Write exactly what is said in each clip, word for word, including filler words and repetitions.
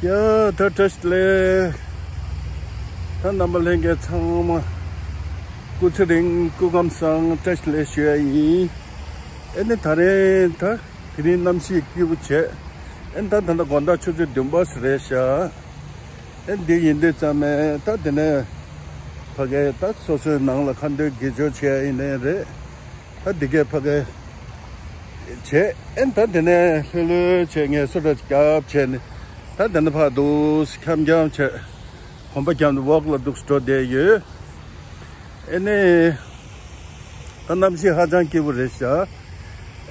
ཡ་ད་བཀྲ་ཤིས་བདེ་ལེགས། ད་རྣམ་པ་ལྷན་རྒྱས་ཚང་མ་སྐུ་ཚེ་རིང་སྐུ་ཁམས་བཟང་བཀྲ་ཤིས་བདེ་ལེགས་ཞུ་ཡ་ཡིན། ཨེ་ནི་ད་རེས་ད་དེ་རིང་གནམ་གཤིས་སྐྱིད་པོ་བྱས། ཨེ་ནི་ད་ད་ལྟ་དགོང་དག་ཆུ་ཚོད་བདུན་པ་ཙམ་རེད་ཤག་ཨེ་འདི་ཡིན་དུས་ཙམ་ནས་ད་དེ་ནས་ཕ་གི་ད་སོ་སོའི་ནང་ལ་ཁ་འདོན་དགེ་སྦྱོར་བྱས་ཡ་ཡིན་ནའི་རེད། ད་འདི་གས་ཕ་གི་བྱས། ཨེ་ད་དེ་ནས་ལྷོད་ལྷོད་བྱས་ངལ་གསོ་འདྲ་བརྒྱབ་བྱས་ནས་ད་དེ་ནས་ཕར་འདུག་འཁྱམ་འཁྱམ་བྱས་གོམ་པ་བརྒྱབ་ནས་ཝོག་ལ་འདུག་འགྲོ་བསྡད་ཡོད། ཨེ་ནས་ད་གནམ་གཤིས་ཧ་ཅང་སྐྱིད་པོ་རེད་ཤག་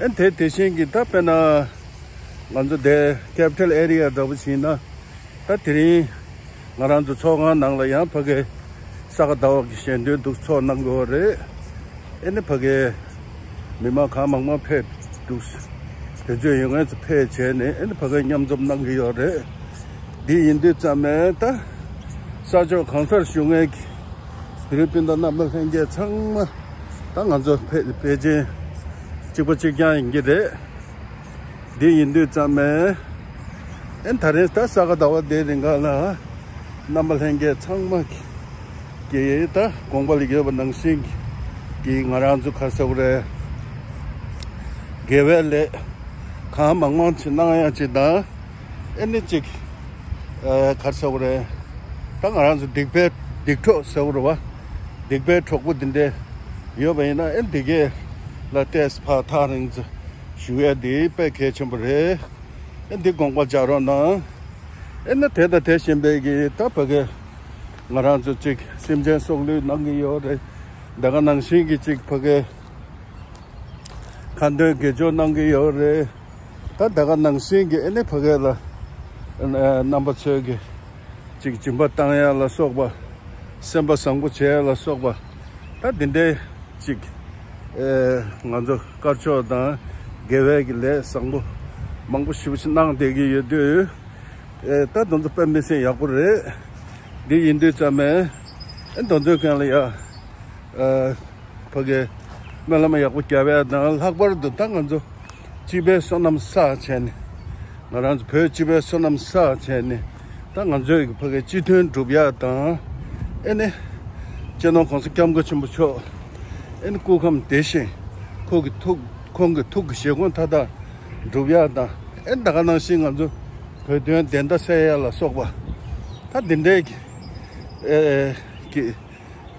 ཨེ་དེ་དེ་བཞིན་གྱི་ད་དཔེར་ན་ང་ཚོ་དེ་ཀེ་པི་ཊལ་ཨེ་རི་ཡ་འདྲ་པོ་ཞིག་ཡིན་ན། ད་དེ་རིང་ང་རང་ཚོ་ཚོགས་ཁང་ནང་ལ་ཡང་ཕ་གི་ས་ག་ཟླ་བ་གི་ཞལ་འདོན་འདུག་ཚོགས་གནང་གི་ཡོད་རེད། ཨེ་ནི་ཕ་གི་མི་མང་གང་མང་མང་ཕེབས་འདུག་དེ་ཚོས་ཡོད་ངེས་ཚོ་ཕེབས་བྱས་ནས་ཨེ་ནི་ཕ་གི་མཉམ་འཛོམས་གནང་གི་ཡོད་རེད། འདི་ཡིན་དུས་ཙམ་ནས་ད་ས་ཕྱོགས་གང་སར་བཞུགས་མཁན་གྱི་བོད་རིགས་སྤུན་ཟླ་རྣམ་པ་ལྷན་རྒྱས་ཚང་མ་ད་ང་ཚོ་ཕལ་ཕལ་ཆེར་གཅིག་པ་གཅིག་རྐྱང་ཡིན་གྱི་རེད། འདི་ཡིན་དུས་ཙམ་ནས་ཨེ་ད་རེས་ད་ས་ག་ཟླ་བ་འདིའི་རིང་ག་ལ་རྣམ་པ་ལྷན་རྒྱས་ཚང་མ་གི་ད་དགོངས་པ་ལ་ཡོད་པ་ནང་བཞིན་གྱི་ང་རང་ཚོ་ག་རེ་ཟེར་དགོས་རེད། དགེ་བའི་ལས་གང་མང་མང་ཅིག་གནང་ཡ་ཅིག་དང་། ཨེ་ནི་ཅིག་ཨ་ག་རེ་ཟེར་དགོས་རེད། ད་ང་རང་ཚོ་སྡིག་པའི་སྡིག་གྲོགས་ཟེར་དགོས་རེད་བ། སྡིག་པའི་གྲོགས་པོ་འདི་འདྲ་ཡོད་པ་ཡིན་ན་ཨེ་འདི་གས་ལ་ཏེས་ཕ་ཐག་རིང་ཚོ་ཞུ་ཡ་འདི་དཔེ་གལ་ཆེན་པོ་རེད། ཨེ་འདི་དགོངས་པ་འཇགས་རོགས་གནང་། ཨེ་ན་དེ་དང་དེ་བཞིན་པའི་གི་ད་ཕ་གི་ང་རང་ཚོ་ཅིག་སེམས་ཅན་སྲོག་བླུ་གནང་གི་ཡོད་རེད། ད་ག་ནང་བཞིན་གི་ཅིག་ཕ་གི་ཁ་འདོན་དགེ་སྦྱོར་གནང་གི་ཡོད་རེད། ད་ད་ག་ནང་བཞིན་གྱི་ཨེ་ནི་ཕ་གི་ལ་རྣམ་པ་ཚོས་ཀྱི་ཅིག་སྦྱིན་པ་བཏང་ཡ་ལ་སོགས་པ། སེམས་པ་བཟང་པོ་བྱེད་ཡ་ལ་སོགས་པ། ད་འདི་འདྲའི་ཅིག་ཨེ་ང་ཚོ་དཀར་ཕྱོགས་དང་དགེ་བའི་གི་ལས་བཟང་པོ་མང་པོ་ཞེ་པོ་ཅིག་གནང་བསྡད་ཀྱི་ཡོད་དུས། ཨེ་ད་དེ་ཚོ་དཔེ་མི་སྲིད་ཡག་པོ་རེད། འདི་ཡིན་དུས་ཙམ་ནས་ཨེ་དེ་ཚོའི་སྒང་ལ་ཡ་ཨེ་ཕ་གི་སྨོན་ལམ་ཡག་པོ་རྒྱབ་ཡ་དང་ལྷག་པར་དུ་ད་ང་ཚོ་སྤྱི་པའི་བསོད་ནམས་བསགས་བྱས་ནས། ང་རང་ཚོ་བོད་སྤྱི་པའི་བསོད་ནམས་བསགས་བྱས་ནས་ད་ང་ཚོའི་གི་ཕ་གི་སྤྱི་དོན་སྒྲུབ་ཡ་དང་། ཨེ་ནི་སྤྱི་ནོར་༸གོང་ས་༸སྐྱབས་མགོན་ཆེན་པོ་མཆོག་ཨེ་ནི་སྐུ་ཁམས་བདེ་ཞིང་ཁོང་གི་ཐུགས་ཁོང་གི་ཐུགས་ཀྱི་བཞེད་དགོངས་མཐའ་དག་སྒྲུབ་ཡ་དང་། ཨེ་ད་ག་ནང་བཞིན་ང་ཚོ་བོད་དོན་བདེན་མཐའ་གསལ་ཡ་ལ་སོགས་པ་ད་འདི་འདྲའི་གི་ཨེ་གི་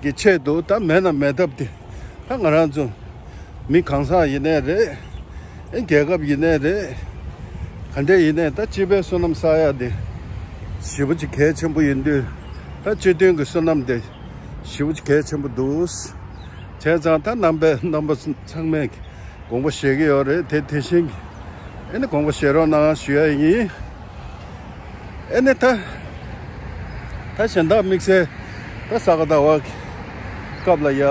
གི་ཆེད་དུ་ད་མེད་ན་མེད་ཐབས་དེ་ད་ང་རང་ཚོ་མི་གང་ཟག་ཡིན་ནའི་རེད། ཨེ་རྒྱལ་ཁབ་ཡིན་ནའི་རེད། ག་འདྲས་ཡིན་ནའི་ད་སྤྱི་པའི་བསོད་ནམས་བསགས་ཡ་དེ་ཞེ་པོ་ཅིག་གལ་ཆེན་པོ་ཡིན་དུས། ད་སྤྱི་མཐུན་གྱི་བསོད་ནམས་དེ་ཞེ་པོ་ཅིག་གལ་ཆེན་པོ་འདུག་བྱས་ཙང་ད་རྣམ་པས་རྣམ་པ་ཚང་མས་དགོངས་པ་བཞེས་ཀྱི་ཡོད་རེད། དེ་དེ་བཞིན་གྱི་ཨེ་ནི་དགོངས་པ་བཞེས་རོགས་གནང་ཞུ་ཡ་ཡིན། ཨེ་ནི་ད་ད་གཞན་དག་དམིགས་བསལ་ད་ས་ག་ཟླ་བ་གི་སྐབས་ལ་ཡ་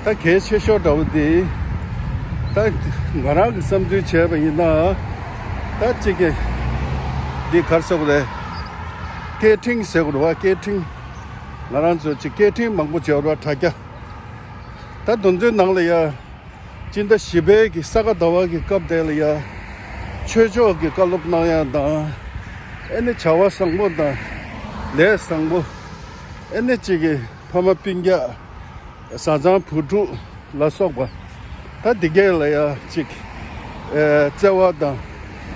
ད་གལ་ཆེ་ཤོས་འདྲ་བོ་དེ་ད་ང་རང་གི་བསམ་ཚུལ་བྱས་པ་ཡིན་ན། ད་གཅིག་གི་འདི་ག་རེ་ཟེར་དགོས་རེད། སྐད་འཕྲིན་ཟེར་དགོས་རེད་བ། སྐད་འཕྲིན་ང་རང་ཚོ་ཅིག་སྐད་འཕྲིན་མང་པོ་བྱས་པ་རེད་བ། དྲ་རྒྱ་ད་དེ་ཚོའི་ནང་ལ་ཡ། སྤྱི་ཟླ་བཞི་པའི་གི་ས་ག་ཟླ་བ་གི་སྐབས་དེ་ལ་ཡ། ཆོས་ཕྱོགས་ཀྱི་བཀའ་སློབ་གནང་ཡ་དང་། ཨེ་ནི་བྱ་བ་བཟང་པོ་དང་ལས་བཟང་པོ། ཨེ་ནི་གཅིག་གི་ཕ་མ་སྤུན་ཀྱག་བཟའ་ཚང་བུ་ཕྲུག་ལ་སོགས་པ། ད་འདི་གས་ལ་ཡ་གཅིག་ཨེ་བརྩེ་བ་དང་།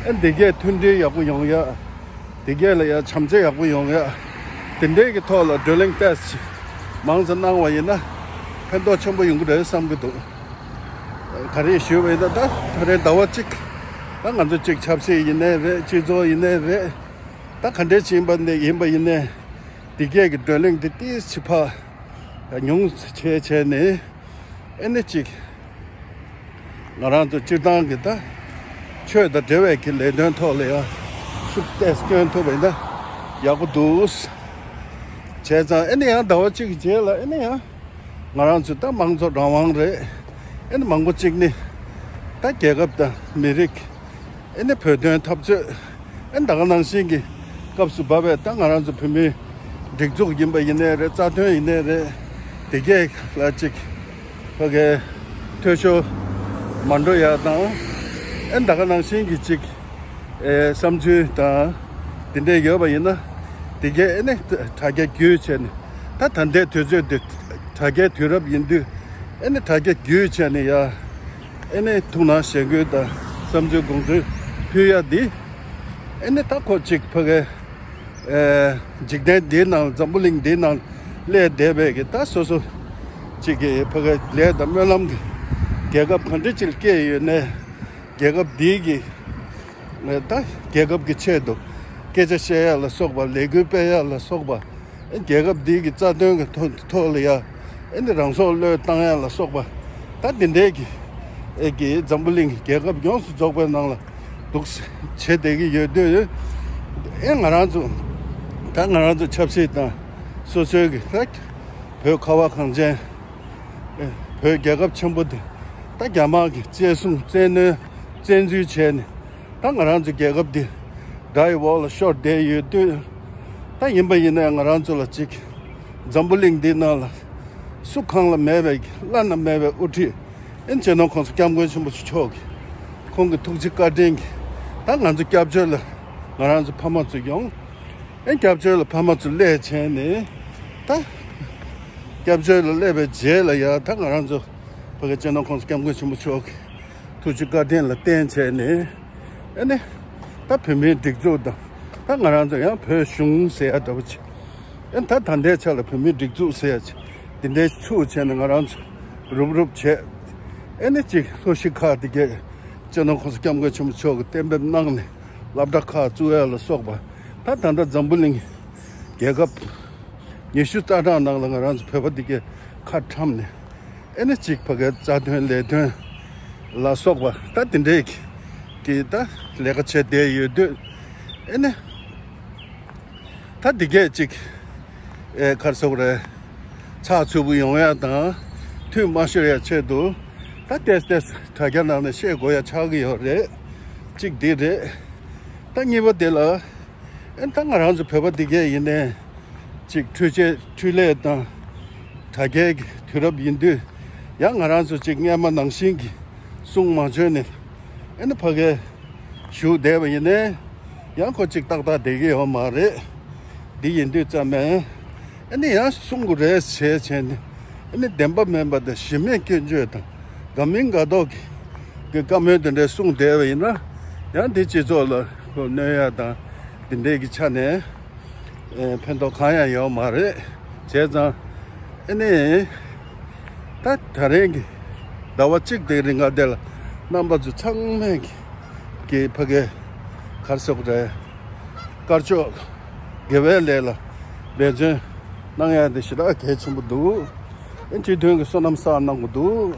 ཨེ་འདི་གས་མཐུན་སྒྲིལ་ཡག་པོ་ཡོང་ཡ། དེ་གས་ལ་ཡང་བྱམས་བརྩེ་ཡག་པོ་ཡོང་ཡ། དེ་འདྲའི་གི་ཐོག་ལ་བགྲོ་གླེང་ཏོག་ཙམ་མང་ཙམ་གནང་བ་ཡིན་ན་ཕན་ཐོགས་ཆེན་པོ་ཡོང་གི་རེད་བསམ་གི་འདུག་ག་རེ་ཞུས་པ་ཡིན་ན། ད་ད་རེས་ཟླ་བ་གཅིག་ད་ང་ཚོ་གཅིག་ཆབ་སྲིད་ཡིན་ནའི་རེད། སྤྱི་ཚོགས་ཡིན་ནའི་རེད། ད་ག་འདྲས་ཅིག་ཡིན་པ་ནས་ཡིན་པ་ཡིན་ནའི་དེ་གས་ཀྱི་བགྲོ་གླེང་དེ་ཏོག་ཙམ་ཕར་ཉུང་ཙམ་བྱས་བྱས་ནས། ཨེ་ནི་གཅིག་ང་རང་ཚོ་སྤྱིར་བཏང་གི་ད་ཆོས་དང་འབྲེལ་བའི་གི་ལས་དོན་ཐོག་ལ་ཡང་ཤུགས་ཏོག་ཙམ་བསྐྱོན་ཐུབ་པ་ཡིན་ན་ཡག་པོ་འདུག་བྱས་ཙང་ཨེ་ནི་ཡང་ཟླ་བ་གཅིག་གི་རྗེས་ལ་ཨེ་ནི་ཡང་ང་རང་ཚོ་ད་མང་གཙོ་རང་དབང་རེད། ཨེ་ནི་མང་པོ་གཅིག་ནི་ད་རྒྱལ་ཁབ་དང་མི་རིགས། ཨེ་ནི་བོད་དོན་འཐབ་རྩོད། ཨེ་ད་ག་ནང་བཞིན་གྱི་སྐབས་སུ་བབས་པའི་ད་ང་རང་ཚོ་བོད་མིའི་སྒྲིག་འཛུགས་ཡིན་པ་ཡིན་ནའི་རེད། རྩ་དོན་ཡིན་ནའི་རེད། དེ་གས་ལ་ཅིག་ཕ་གའི་འཐུས་ཤོར་མ་འགྲོ་ཡ་དང་། ཨེ་ད་ག་ནང་བཞིན་གྱི་ཅིག་ཨེ་བསམ་ཚུལ་དང་ དེ་འདྲས་ཡོད་པ་ཡིན་ན། དེ་གས་ཨེ་ནི་དྲ་རྒྱ་བརྒྱུད་བྱས་ནས། ད་ད་ལྟའི་དུས་ཚོད་འདི་དྲ་རྒྱའི་དུས་རབས་ཡིན་དུས། ཨེ་ནི་དྲ་རྒྱ་བརྒྱུད་བྱས་ནས་ཡ། ཨེ་ནི་ཐུགས་སྣང་ཞལ་འགུལ་དང་བསམ་ཚུལ་དགོངས་ཚུལ་ཕུལ་ཡ་འདི། ཨེ་ནི་ད་ཁོ་གཅིག་ཕ་གའི་ཨེ་འཇིག་རྟེན་འདིའི་ནང་འཛམ་བུ་གླིང་འདིའི་ནང་སླེབས་བསྡད་པའི་གི་ད་སོ་སོ་གཅིག་གི་ཕ་གའི་ལས་དང་སྨོན་ལམ་གི་རྒྱལ་ཁབ་ག་འདྲ་ཅིག་སྐྱེས་ཡོད་ནའི། རྒྱལ་ཁབ་འདིའི་གི་ད་རྒྱལ་ཁབ་ཀྱི་ཆེད་དུ་སྐད་ཆ་བཤད་ཡ་ལ་སོགས་པ། ལས་འགུལ་སྤེལ་ཡ་ལ་སོགས་པ། རྒྱལ་ཁབ་འདིའི་གི་རྩ་དོན་གྱི་ཐོག་ཐོག་ལ་ཡ་ཨེ་ནི་རང་སྲོག་བློས་བཏང་ཡ་ལ་སོགས་པ། ད་འདི་འདྲའི་གི་ཨེ་གི་འཛམ་བུ་གླིང་རྒྱལ་ཁབ་ཡོངས་སུ་རྫོགས་པའི་ནང་ལ་འདུག་བྱེད་བསྡད་ཀྱི་ཡོད་དུས། ཨེ་ང་རང་ཚོ་ད་ང་རང་ཚོ་ཆབ་སྲིད་དང་སོ་སོའི་གི་ད་བོད་ཁ་བ་གངས་ཅན། ཨེ་བོད་རྒྱལ་ཁབ་ཆེན་པོ་འདི་ད་རྒྱ་དམར་གྱི་བཙན་བཟུང་བཙན་གནོན་བཙན་འཛུལ་བྱས་ནས། ད་ང་རང་ཚོ་རྒྱལ་ཁབ་འདི་དགྲ་ཡི་འོག་ལ་ཤོར་བསྡད་ཡོད་དུས། ད་ཡིན་པ་ཡིན་ནའི་ང་རང་ཚོ་ལ་གཅིག་འཛམ་བུ་གླིང་འདི་ནང་ལ་སུ་གང་ལ་མེད་པའི་བླ་ན་མེད་པའི་དབུ་ཁྲིད་ཨེ་སྤྱི་ནོར་༸གོང་ས་༸སྐྱབས་མགོན་ཆེན་པོ་མཆོག་གི་ཁོང་གི་ཐུགས་རྗེ་བཀའ་དྲིན་གྱིས། ད་ང་ཚོ་སྐྱབས་བཅོལ་ལ་ང་རང་ཚོ་ཕ་མ་ཚོ་ཡོང་། ཨེ་སྐྱབས་བཅོལ་ལ་ཕ་མ་ཚོ་སླེབས་བྱས་ནས། ད་སྐྱབས་བཅོལ་ལ་སླེབས་པའི་རྗེས་ལ་ཡ། ད་ང་རང་ཚོ་ཕ་གི་སྤྱི་ནོར་༸གོང་ས་༸སྐྱབས་མགོན་ཆེན་པོ་མཆོག་གི་ཐུགས་རྗེ་བཀའ་དྲིན་ལ་བརྟེན་བྱས་ནས། ཨེ་ནི་ད་བོད་མིའི་སྒྲིག་འཛུགས་དང་། ད་ང་རང་ཚོ་ཡང་བོད་གཞུང་ཟེར་ཡ་འདྲ་པོ་ཅིག་ཨེ་ད་ད་ལྟའི་ཆ་ལ་བོད་མིའི་སྒྲིག་འཛུགས་ཟེར་ཡ་ཅིག་འདི་འདྲའི་ཚུགས་བྱས་ནས་ང་རང་ཚོ་རུབ་རུབ་བྱས། ཨེ་ནི་ཅིག་ལྷོ་གཞིས་ཁག་འདི་གས་སྤྱི་ནོར་༸གོང་ས་༸སྐྱབས་མགོན་ཆེན་པོ་མཆོག་གིས་གཏན་འབེབས་གནང་ནས་སློབ་གྲྭ་ཁག་བཙུགས་ཡ་ལ་སོགས་པ། ད་ད་ལྟ་འཛམ་བུ་གླིང་རྒྱལ་ཁབ་ཉི་ཤུ་རྩ་གྲངས་ནང་ལ་ང་རང་ཚོ་བོད་པ་འདི་གས་ཁ་ཁྲམ་ནས། ཨེ་ནི་གཅིག་ཕ་གའི་རྩ་དོན་ལས་དོན་ལ་སོགས་པ་ད་དེ་འདྲའི་གི་ད་ལས་ཀ་བྱས་བསྡད་ཡོད་དུས། ཨེ་ནི་ད་འདི་གས་གཅིག་ཨེ་ག་རེ་ཟེར་དགོས་རེད། ཚགས་ཚུད་པོ་ཡོང་ཡ་དང་མཐུད་མ་ཤོར་ཡ་ཆེད་དུ། ད་ཏེས་ཏེས་དྲ་རྒྱ་ནང་ནས་བཤད་དགོས་ཡ་ཆགས་ཀྱི་ཡོད་རེད། གཅིག་འདི་རེད། ད་གཉིས་པ་དེ་ལ། ཨེ་ད་ང་རང་ཚོ་བོད་པ་འདི་གས་ཡིན་ནའི། ཅིག་འཕྲུལ་ཆས་འཕྲུལ་ལས་དང་དྲ་རྒྱའི་གི་དུས་རབས་ཡིན་དུས། ཡང་ང་རང་ཚོ་ཅིག་སྔས་མ་ནང་བཞིན་གྱི་གསུང་མ་བྱོན་ནས། ཨེ་ནི་ཕ་གའི་བཞུགས་བསྡད་པ་ཡིན་ནའི། ཡང་ཁོ་ཅིག་ཏག་ཏག་བསྡད་ཀྱི་ཡོད་མ་རེད། འདི་ཡིན་དུས་ཙམ་ནས། ཨེ་ནི་ཡང་གསུང་དགོས་རེད་ཟེར་བྱས་ནས། ཨེ་ནི་བདེན་པ་མིན་པ་དང་གཞི་མེད་སྐྱོན་བརྗོད་དང་དགའ་མིན་དགའ་མདོག་གི་གི་བཀའ་མོལ་དེ་འདྲ་གསུངས་བསྡད་པ་ཡིན་ན། ཡང་འདི་སྤྱི་ཚོགས་ལ་ཁོ་གནོད་ཡ་དང་འདི་འདྲའི་གི་ཆ་ནས། ཨེ་ཕན་ཐོགས་གང་ཡང་ཡོད་མ་རེད། བྱས་ཙང་ཨེ་ནི་ད་ད་རིང་གི་ཟླ་བ་གཅིག་དེའི་རིང་ག་དེ་ལ་རྣམ་པ་ཚོ་ཚང་མས་གི་གི་ཕ་གའི་ག་རེ་ཟེར་དགོས་རེད། དཀར་ཕྱོགས་དགེ་བའི་ལས་ལ་འབད་བརྩོན་གནང་ཡ་དེ་ཞེ་དྲག་གལ་ཆེན་པོ་འདུག་ཨེ་སྤྱི་མཐུན་གྱི་བསོད་ནམས་བསགས་གནང་དགོས་འདུག་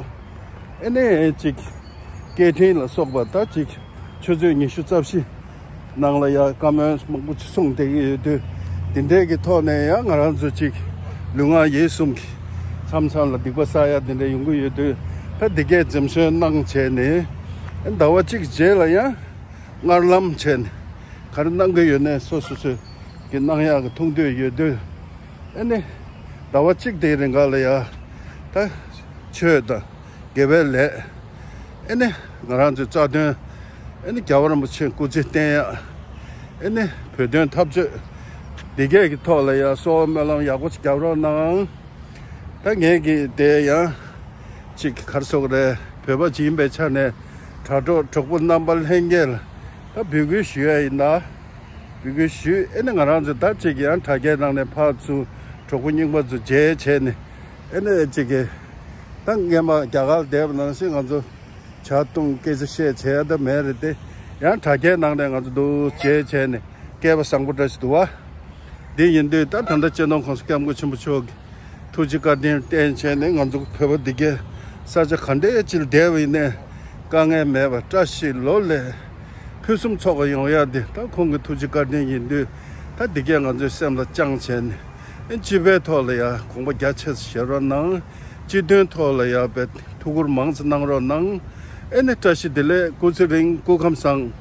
ཨེ་ནི་ཅིག་སྐད་འཕྲིན་ལ་སོགས་པ་ད་ཅིག་ཆུ་ཚོད་ཉི་ཤུ་རྩ་བཞི་ནང་ལ་ཡ་བཀའ་མོལ་མང་པོ་ཅིག་གསུངས་བསྡད་ཀྱི་ཡོད་དུས། དེ་འདྲའི་གི་ཐོག་ནས་ཡང་ང་རང་ཚོ་ཅིག་ལུས་ངག་ཡིད་གསུམ་གྱི་མཚམས་མཚམས་ལ་སྡིག་པ་བསགས་ཡ་དེ་འདྲ་ཡོང་གི་ཡོད་དུས། ད་འདི་གས་འཛེམ་ཟོན་གནང་བྱས་ནས། ཟླ་བ་གཅིག་རྗེས་ལ་ཡང་སྔར་ལམ་བྱས་ནས་ག་རེ་གནང་གི་ཡོད་ནའི་སོ་སོ་སོ་གི་གནང་ཡག་གི་མཐོང་འདོད་ཡོད་དུས། ཨེ་ནི་ཟླ་བ་གཅིག་དེའི་རིང་ག་ལ་ཡ་ད་ཆོས་དང་། དགེ་བའི་ལས། ཨེ་ནི་ང་རང་ཚོའི་རྩ་དོན། ཨེ་ནི་རྒྱལ་བ་རིན་པོ་ཆེ་སྐུ་ཚེ་བརྟན་ཡག་ཨེ་ནི་བོད་དོན་འཐབ་རྩོད་འདི་གས་ཀྱི་ཐོག་ལ་ཡ་གསོལ་བ་སྨོན་ལམ་ཡག་པོ་ཞིག་རྒྱབ་རོགས་གནང་། ད་ངས་ཀྱི་དེ་ཡང་ཅིག་ག་རེ་ཟེར་དགོས་རེད། བོད་པ་ཅིག་ཡིན་པའི་ཆ་ནས་དྲ་གྲོགས་གྲོགས་པོ་རྣམ་པ་ལྷན་རྒྱས་ལ་ད་འབོད་སྐུལ་ཞུ་ཡ་ཡིན་ད། འབོད་སྐུལ་ཞུས། ཨེ་ནི་ང་རང་ཚོ་ད་ཅིག་ཡང་དྲ་རྒྱའི་ནང་ནས་ཕར་ཚུར་གྲོགས་པོ་རྙིང་པ་ཚོ་མཇལ་བྱས་ནས། ཨེ་ནི་ཅིག་གི་ད་སྔས་མ་རྒྱ་གར་བསྡད་པ་ནང་བཞིན་ང་ཚོ་ཇ་བཏུང་སྐད་ཆ་བཤད་བྱས་ད་མེད་རེད་དེ། ཡང་དྲ་རྒྱའི་ནང་ནས་ང་ཚོ་འདུག་མཇལ་བྱས་ནས་སྐལ་བ་བཟང་པོ་འདྲ་ཞིག་འདུག་བ། འདི་ཡིན་དུས་ད་ད་ལྟ་སྤྱི་ནོར་༸གོང་ས་༸སྐྱབས་མགོན་ཆེན་པོ་མཆོག་གི་ཐུགས་རྗེ་བཀའ་དྲིན་བརྟེན་བྱས་ནས་ང་ཚོ་བོད་པ་འདི་གའི་ས་ཆ་ག་འདྲའི་ཅིག་ལ་བསྡད་པ་ཡིན་ནའི་དཀའ་ངལ་མེད་པར་བཀྲ་ཤིས་ལོ་ལེགས་ཕུན་སུམ་ཚོགས་པ་ཡོང་ཡ་འདི་ད་ཁོང་གི་ཐུགས་རྗེ་བཀའ་དྲིན་ཡིན་དུས། ད་འདི་གས་ང་ཚོའི་སེམས་ལ་བཅངས་བྱས་ནས། ཨེ་སྤྱི་པའི་ཐོག་ལ་ཡ་དགོངས་པ་རྒྱ་ཆེ་ཙམ་བཞེས་རོགས་གནང་། སྤྱི་དོན་ཐོག་ལ་ཡ་བའི་ཐུགས་ཁུར་མང་ཙམ་གནང་རོགས་གནང་། ཨེ་ནི་བཀྲ་ཤིས་བདེ་ལེགས། སྐུ་ཚེ་རིང་། སྐུ་ཁམས་བཟང་།